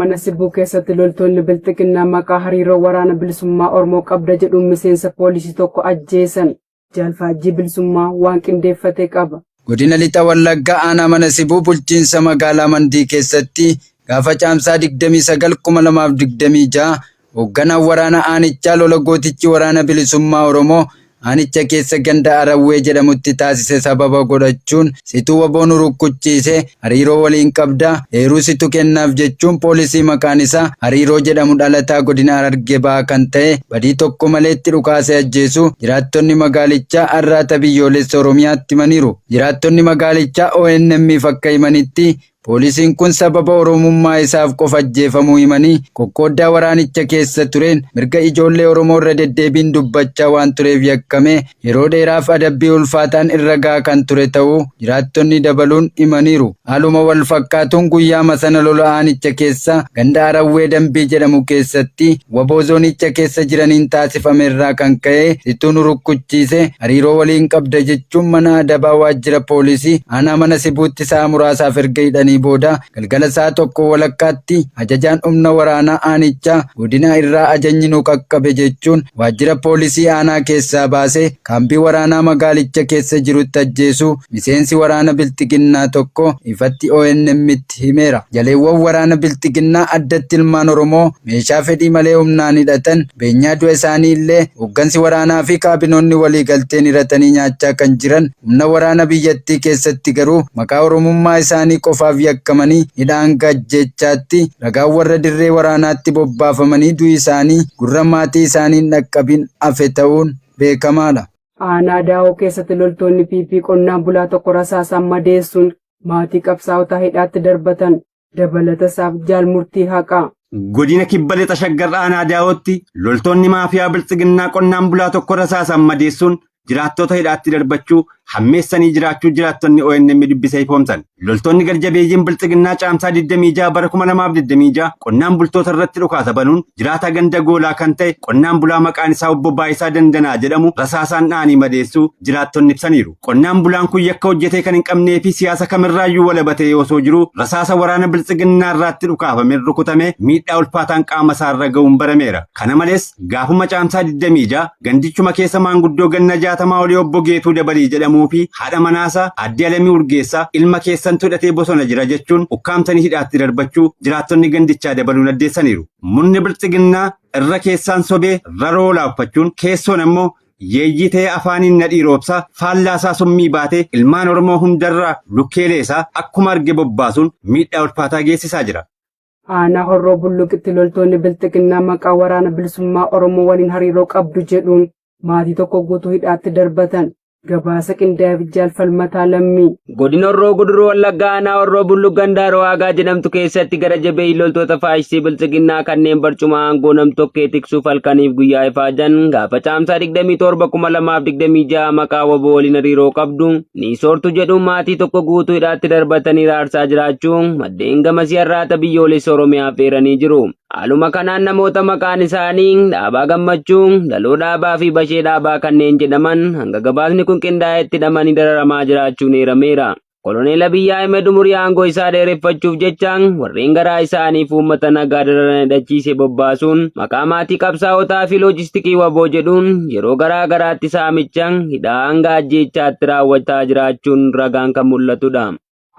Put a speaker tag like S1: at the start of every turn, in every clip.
S1: Mana Sibuu keessatti loltoonni Bilxiginnaa maqaa hariiroo waraana bilisummaa Oromoo qabda jedhuun miseensa poolisii tokko ajjeesan. Jaalfaajjii Bilisummaa waan qindeeffate qaba.
S2: Godina Lixa Wallaggaa Aanaa Mana Sibuu bulchiinsa magaalaa Mandii keessatti gaafa Caamsaa 29, 2026 hoogganaan waraana aanichaa lola gootichi waraana bilisummaa Oromoo aanicha keessa ganda Arawwee jedhamutti taasise sababa godhachuun situ waboo nu rukkuchiise, hariiroo waliin qabda, eeruu situ kennaaf jechuun poolisii maqaan isaa Hariiroo jedhamu dhalataa godina Harargee Bahaa kan ta'e badii tokko malee itti dhukaasee ajjeesuu jiraattonni magaalichaa Arraata Biyyoolessa Oromiyaatti himaniiru. Jiraattonni magaalichaa ONM'f akka himanitti Poolisiin kun sababa Oromummaa isaaf qofa ajjeefamuu himanii, qoqqooddaa waraanicha keessa tureen mirga ijoollee Oromoo irra deddeebiin dubbachaa waan tureef yakkamee yeroo dheeraaf adabbii ulfaataan irra gahaa kan ture ta'uu jiraattonni dabaluun himaniiru. Haaluma wal fakkaatuun guyyaama sana lola aanicha keessa ganda Arawwee Dambii jedhamu keessatti wbo zoonicha keessa jiraniin taasifame irraa kan ka'e situ nu rukkuchiise, hariiroo waliin qabda jechuun mana adabaa waajjira poolisii aanaa Mana Sibuutti sa'a muraasaaf erga hidhanii booda galgala sa'a 1 walakkaatti ajajaan humna waraanaa aanichaa godina irraa ajajni nu qaqqabe jechuun waajjira poolisii aanaa keessaa baasee kaambii waraanaa magaalicha keessa jirutti ajjeesuu miseensi waraana Bilxiginnaa tokko ifatti ONM'tti himeera. Jaleewwan waraana Bilxiginnaa addatti ilmaan Oromoo meeshaa fedhii malee humnaan hidhatan beenyaa du'a isaanii illee hooggansi waraanaa fi kaabinoonni walii galteen hiratanii nyaachaa kan jiran humna waraana biyyattii keessatti garuu maqaa Oromummaa isaanii qofaaf yakkamanii hidhaa hanga ajjeechaatti ragaan warra dirree waraanaatti bobbaafamanii du'i isaanii gurra maatii isaanii hin dhaqqabin hafe ta'uun beekamaadha.
S1: Aanaa Daawoo keessatti loltoonni PP qonnaan bulaa tokko rasaasaan madeessuun maatii qabsaa'otaa hidhaatti darbatan. Dabalata isaaf Jaal Murtii Haqaa.
S3: Godina Kibba Lixa Shaggar Aanaa Daawootti loltoonni maafiyaa Biltsiginnaa qonnaan bulaa tokko rasaasaan madeessuun jiraattota hidhaatti darbachuu hammeessanii jiraachuu jiraattonni ONM dubbise ifoomsan. Loltoonni garjabeeyyiin Biltsiginnaa Caamsaa 26 bara 2026 qonnaan bultoota irratti dhukaasa banuun jiraataa ganda Goolaa kan ta'e qonnaan bulaa maqaan isaa Obbo Baayisaa Dandanaa jedhamu rasaasaan dha'anii madeessuu jiraattonni ibsaniiru. Qonnaan bulaan kun yakka hojjetee kan hin qabnee fi siyaasa kamirraayyuu walaba ta'ee osoo jiruu rasaasa waraana Biltsiginnaa irraatti dhukaafameen rukutamee miidhaa ulfaataan qaama isaarra ga'uun barameera. Kana malees gaafuma Caamsaa 26 gandichuma keessa maanguddoo ganna 60 olii Obbo Geetuu Dabalii jedhamuu fi haadha manaasaa Aadde Alamii Urgeessaa ilma keessantu hidhatee bosona jira jechuun ukkaamsanii hidhaatti darbachuu jiraattonni gandichaa dabaluun addeessaniiru. Murni Biltsiginnaa irra keessaan sobee raroo laaffachuun keessoon ammoo yeeyyii ta'ee afaaniin nadhii roobsaa faallaa isaa summii baatee ilmaan Oromoo hundarraa lukkeelee isaa akkuma arge bobbaasuun miidhaa ulfaataa geessisaa jira.
S1: Aanaa Horroo Bulluqitti loltoonni Bilxiginnaa maqaa Waraana Bilisummaa Oromoo waliin hariiroo qabdu jedhuun maatii tokko guutuu hidhaatti darbatan. Gabaasa qindaa'eef Jaal Falmataa Lammii.
S4: Godina Horroo Guduruu Wallaggaa Aanaa Horroo Bulluq Ganda Haroo Aagaa jedhamtu keessatti gara jabeeyyi loltoota faashistii Bilxiginnaa kanneen barcuma aangoo nam-tokkee tiksuuf halkaniif guyyaa ifaajan gaafa Caamsaa 27 2026 maqaa wbo waliin hariiroo qabdu ni soortu jedhuun maatii tokko guutuu hidhaatti darbatanii raarsaa jiraachuu maddeen gamasii Arraata Biyyoolessa Oromiyaaf eeranii jiru. Haaluma kanaan namoota maqaan isaanii Dhaabaa Gammachuu, Daloo Dhaabaa fi Bashee Dhaabaa kanneen jedhaman hanga gabaasni kun qindaa'etti hidhamanii dararamaa jiraachuun eerameera. Koloneel Abiy Ahimed umurii aangoo isaa dheereffachuuf jecha warreen garaa isaaniif uummata nagaa dararan hidhachiisee bobbaasuun maqaa maatii qabsaa'otaa fi loojistikii wbo jedhuun yeroo garaa garaatti saamicha, hidhaa hanga ajjeechaatti raawwataa jiraachuun ragaan kan mul'atudha.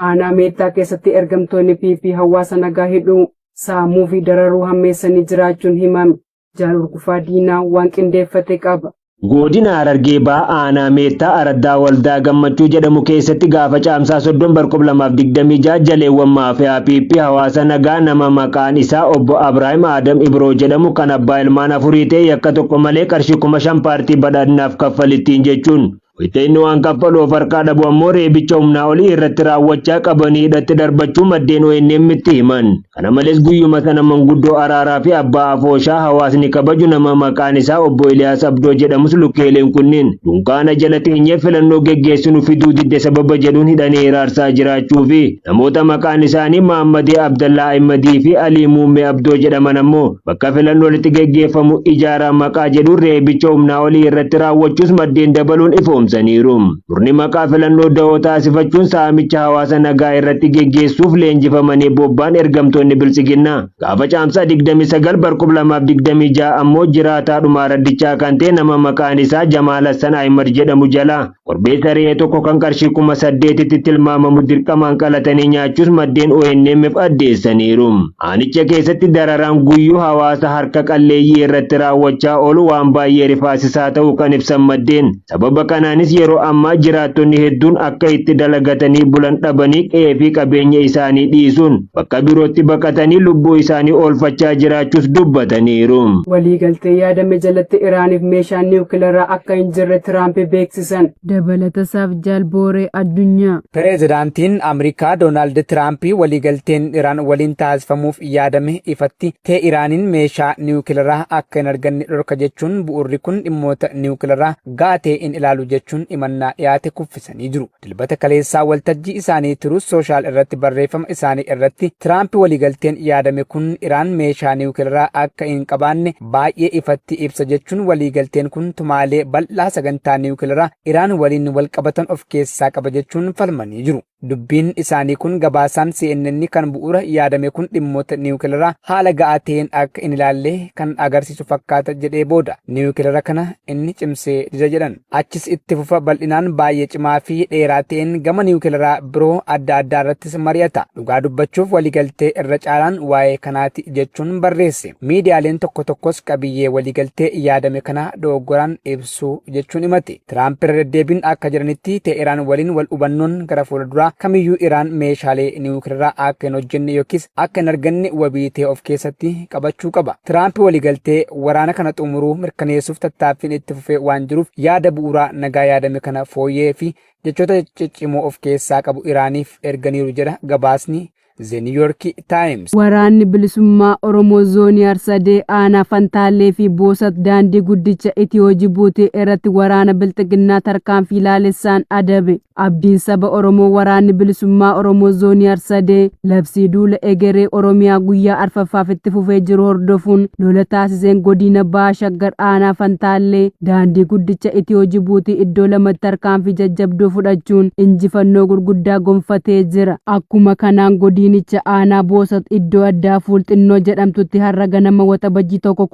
S1: Aanaa Meettaa keessatti ergamtoonni PP hawaasa nagaa hidhuu, saamuu fi dararuu hammeessanii jiraachuun himame. Jaal Urgufaa Diinaa waan qindeeffate qaba.
S5: Godina Harargee Bahaa Aanaa Meettaa Araddaa Waldaa Gammachuu jedhamu keessatti gaafa Caamsaa 30 bar 2026 jaleewwan maafi'aa PP hawaasa nagaa nama maqaan isaa Obbo Abraahim Aadam Ibroo jedhamu kan abbaa ilmaan afurii ta'e yakka tokko malee qarshii 5000 paartii badhaadhinaaf kaffalittiin jechuun Wayita inni waan kaffalu of harkaa dhabu ammoo reebicha humnaa olii irratti raawwachaa qabanii hidhatti darbachuu maddeen ONM'tti himan. Kana malees guyyuma sana manguddoo araaraa fi abbaa afooshaa hawaasni kabaju nama maqaan isaa Obbo Iliyaas Abdoo jedhamus lukkeeleen kunniin dunkaana jala teenyee filannoo geggeessinu fiduu didde sababa jedhuun hidhanii hiraarsaa jiraachuu fi namoota maqaan isaanii Mahammadee Abdallaa Ahimadii fi Alii Muummee Abdoo jedhaman ammoo bakka filannoon itti geggeeffamu ijaaraa maqaa jedhuun reebicha humnaa olii irratti raawwachuus maddeen dabaluun ifoomsaniiru. ifoomsaniiru. Murni maqaa filannoo dahoo taasifachuun saamicha hawaasa nagaa irratti geggeessuuf leenjifamanii bobba'an ergamtoonni Biltsiginnaa gaafa Caamsaa 29 bar 2026 ammoo jiraataadhuma araddichaa kan ta'e nama maqaan isaa Jamaal Hassan Ahimad jedhamu jalaa korbeessa re'ee tokko kan qarshii 8,000tti tilmaamamu dirqamaan qalatanii nyaachuus maddeen ONM'f addeessaniiru. Aanicha keessatti dararaan guyyuu hawaasa harka qalleeyyii irratti raawwachaa oolu waan baay'ee rifaasisaa ta'uu kan ibsan maddeen, sababa kanaanis yeroo ammaa jiraattonni hedduun akka itti dalagatanii bulan dhabanii qe'ee fi qabeenya isaanii dhiisuun bakka birootti baqatanii lubbuu isaanii oolfachaa jiraachuus dubbataniiru.
S1: Waliigaltee yaadame jalatti Iraaniif meeshaan niwukilaraa akka hin jirre Tiraamp beeksisan. Dabalatasaaf Jaal Booree Addunyaa.
S6: Pireezidaantiin Ameerikaa Doonaald Tiraamp waliigalteen Iraan waliin taasifamuuf yaadame ifatti Teehiraaniin meeshaa niwukilaraa akka hin arganne dhorka jechuun bu'uurri kun dhimmoota niwukilaraa ga'aa ta'e hin ilaalu jechuun himannaa dhiyaate kuffisanii jiru. Dilbata kaleessaa waltajjii isaanii Truth Social irratti barreeffama isaanii irratti Tiraamp waliigalteen yaadame kun Iraan meeshaa niwukilaraa akka hin qabaanne baay'ee ifatti ibsa jechuun waliigalteen kun tumaalee bal'aa sagantaa niwukilaraa Iraan waliin walqabatan of keessaa qaba jechuun falmanii jiru. Dubbiin isaanii kun gabaasaan CNN kan bu'uura yaadame kun dhimmoota niwukilaraa haala ga'aa ta'een akka hin ilaalle kan agarsiisu fakkaata jedhee booda niwukilara kana inni cimsee dida jedhan. Achis itti fufa bal'inaan baay'ee cimaa fi dheeraa ta'een gama niwukilaraa biroo adda addaa irrattis mari'ata. Dhugaa dubbachuuf waliigaltee irra caalaan waa'ee kanaati jechuun barreesse. Miidiyaaleen tokko tokkos qabiyyee waliigaltee yaadame kana dogoggoraan ibsu jechuun himate. Tiraamp irra deddeebiin akka jedhanitti Teheraan waliin wal hubannoon gara fuulduraa kamiyyuu Iraan meeshaalee niwukilaraa akka hin hojjenne yookiis akka hin arganne wabii ta'e of keessatti qabachuu qaba. Tiraamp waliigaltee waraana kana xumuruu mirkaneessuuf tattaaffiin itti fufee waan jiruuf yaada bu'uuraa nagaa yaadame kana fooyyee fi jechoota ciccimoo of keessaa qabu Iraaniif erganiiru jedha gabaasni The New York Times.
S1: Waraanni Bilisummaa Oromoo Zoonii Harsadee Aanaa Fantaallee fi Boosat daandii guddicha Itiyoo Jibuutii irratti waraana Bilxiginnaa tarkaanfii laalessaan adabe. Abdiin saba Oromoo Waraanni Bilisummaa Oromoo Zoonii Harsadee labsii duula egeree Oromiyaa guyyaa arfaffaaf itti fufee jiru hordofuun lola taasiseen Godiina Baha Shaggar Aanaa Fantaallee daandii guddicha Itiyoo Jibuutii iddoo lamatti tarkaanfii jajjabduu fudhachuun injifannoo gurguddaa gonfatee jira. Akkuma kanaan godiinicha aanaa Boosat iddoo addaa Fuul Xinnoo jedhamtutti har'a ganama Waxabajjii 1,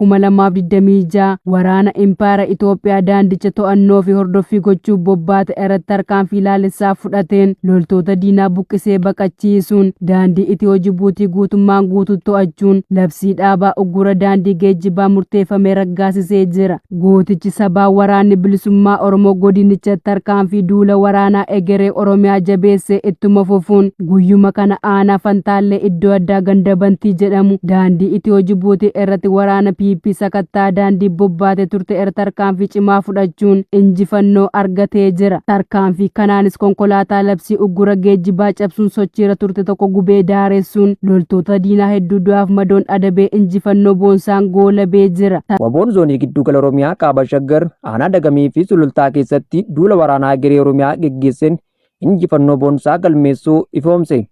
S1: 2026 waraana impaayera Itoophiyaa daandicha to'annoo fi hordoffii gochuuf bobbaate irratti tarkaanfii laalessaa fudhateen loltoota diinaa buqqisee baqachiisuun daandii Itiyoo Jibuutii guutummaan guutuutti to'achuun labsii dhaabaa uggura daandii geejjibaa murteeffame raggaasisee jira. Gootichi sabaa Waraanni Bilisummaa Oromoo godinichatti tarkaanfii duula waraanaa egeree Oromiyaa jabeessee ittuma fufuun guyyuma kana aanaa Fantaallee iddoo addaa ganda Bantii jedhamu daandii Itiyoo Jibuutii irratti waraana PP sakattaa daandii bobbaate turte irra tarkaanfii cimaa fudhachuun injifannoo argatee jira. Tarkaanfii kanaanis konkolaataa labsii uggura geejjibaa cabsuun sochiirra turte tokko gubee daaressuun loltoota diinaa hedduu du'aaf madoon adabee injifannoo boonsaan goolabee jira.
S7: Waboon Zoonii Giddugala Oromiyaa Kaaba Shaggar Aanaa Dagamii fi Sulultaa keessatti duula waraanaa Egeree Oromiyaa geggeesseen injifannoo boonsaa galmeessuu ifoomse.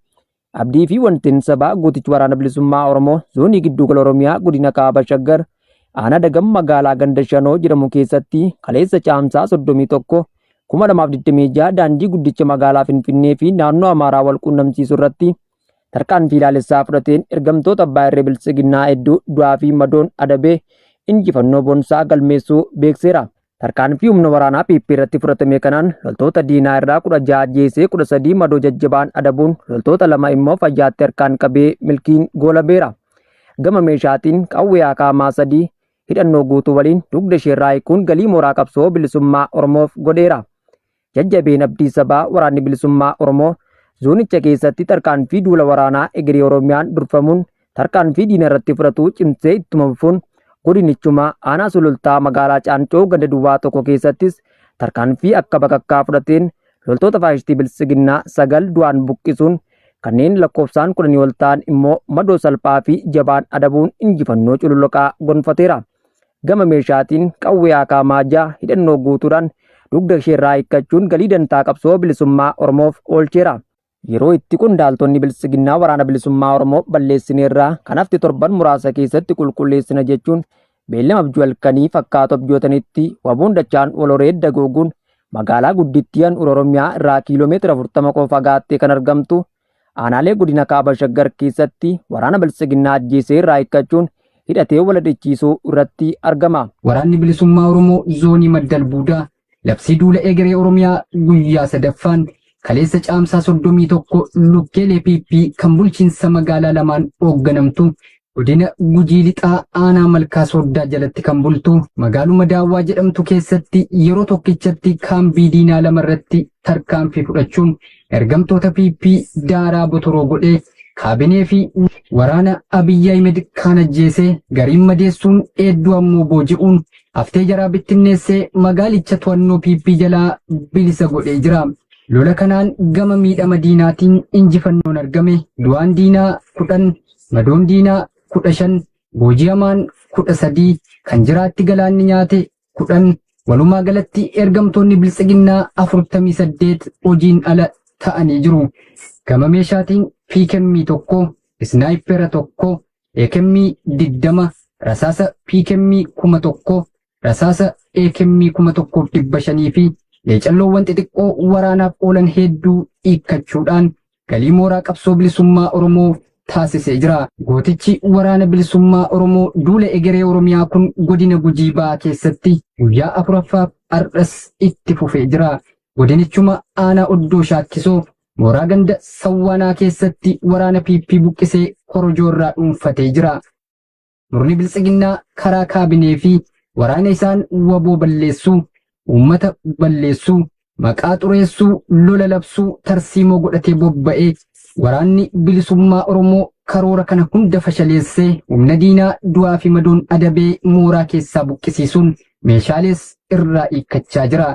S7: Abdii fi wanteen sabaa gootichi waraana bilisummaa Oromoo Zoonii Giddugala Oromiyaa Godina Kaaba Shaggar Aanaa Dagam magaalaa Ganda Shanoo jedhamu keessatti kaleessa Caamsaa 31 2026 daandii guddicha magaalaa Finfinnee fi naannoo Amaaraa wal quunnamsiisu irratti tarkaanfii ilaalessaa fudhateen ergamtoota abbaa irree biltsiginnaa hedduu du'aa fi madoon adabee injifannoo boonsaa galmeessuu beekseera. Tarkaanfii humna waraanaa PP irratti fudhatame kanaan loltoota diinaa irraa 16 ajjeesee 13 madoo jajjabaan adabuun loltoota 2 immoo fayyaatti harkaan qabee milkiin goolabeera. Gama meeshaatiin qawwee akaamaa 3 hidhannoo guutuu waliin dugda isheerraa hiikuun galii mooraa qabsoo bilisummaa Oromoof godheera. Jajjabeen abdii sabaa Waraanni Bilisummaa Oromoo zoonicha keessatti tarkaanfii duula waraanaa egeree Oromiyaan durfamuun tarkaanfii diina irratti fudhatu cimsee ittuma fufuun godinichuma aanaa Sulultaa magaalaa Caancoo ganda duwwaa tokko keessattis tarkaanfii akka bakakkaa fudhateen loltoota faashistii Biltsiginnaa 9 du'aan buqqisuun kanneen lakkoofsaan kudhanii ol ta'an immoo madoo salphaa fi jabaan adabuun injifannoo cululuqaa gonfateera. Gama meeshaatiin qawwee akaamaa 6 hidhannoo guutuudhaan dugda isheerraa hiikkachuun galii dantaa qabsoo bilisummaa Oromoof oolcheera. Yeroo itti qondaaltonni Biltsiginnaa Waraana Bilisummaa Oromoo balleessineerra, kan hafte torban muraasa keessatti qulqulleessina jechuun beellama abjuu halkanii fakkaatu abjootanitti waboon dachaan wal horee dagooguun Magaalaa guddittii handhuura Oromiyaa irraa kiiloomeetira 40 qofa fagaattee kan argamtu aanaalee godina Kaaba Shaggar keessatti waraana Biltsiginnaa ajjeesee irraa hiikkachuun hidhatee wal hidhachiisuu irratti argama.
S8: Waraanni Bilisummaa Oromoo Zoonii Madda Albuudaa labsii duula egeree Oromiyaa guyyaa sadaffaan kaleessa Caamsaa 31 lukkeelee PP kan bulchiinsa magaalaa lamaan hoogganamtu godina Gujii Lixaa aanaa Malkaa Sooddaa jalatti kan bultu magaaluma Daawwaa jedhamtu keessatti yeroo tokkichatti kaambii diinaa lama irratti tarkaanfii fudhachuun ergamtoota PP daaraa botoroo godhee kaabinee fi waraana Abiy Ahimed kaan ajjeesee gariin madeessuun hedduu ammoo booji'uun haftee jaraa bittinneessee magaalicha to'annoo PP jalaa bilisa godhee jira. Lola kanaan gama miidhama diinaatiin injifannoon argame du'aan diinaa 10, madoon diinaa 15, booji'amaan 13, kan jiraatti galaanni nyaate 10, walumaa galatti ergamtoonni Biltsiginnaa 48 hojiin ala ta'anii jiru. Gama meeshaatiin PKM 1, isnaayipera 1, AKM 20, rasaasa PKM 1000, rasaasa AKM 1500 fi leecalloowwan xixiqqoo waraanaaf oolan hedduu hiikkachuudhaan galii mooraa qabsoo bilisummaa Oromoo taasisee jira. Gootichi waraana bilisummaa Oromoo duula egeree Oromiyaa kun godina Gujii Ba'aa keessatti guyyaa afuraffaaf har'as itti fufee jira. Godinichuma aanaa Oddoo Shaakkisoo mooraa ganda Sawwaanaa keessatti waraana PP buqqisee korojoo irraa dhuunfatee jira. Murni Biltsiginnaa karaa kaabinee fi waraana isaan waboo balleessuu, uummata balleessuu, maqaa xureessuu, lola labsuu tarsiimoo godhatee bobba'ee waraanni bilisummaa Oromoo karoora kana hunda fashaleessee humna diinaa du'aa fi madoon adabee mooraa keessaa buqqisiisuun meeshaalees irraa hiikkachaa jira.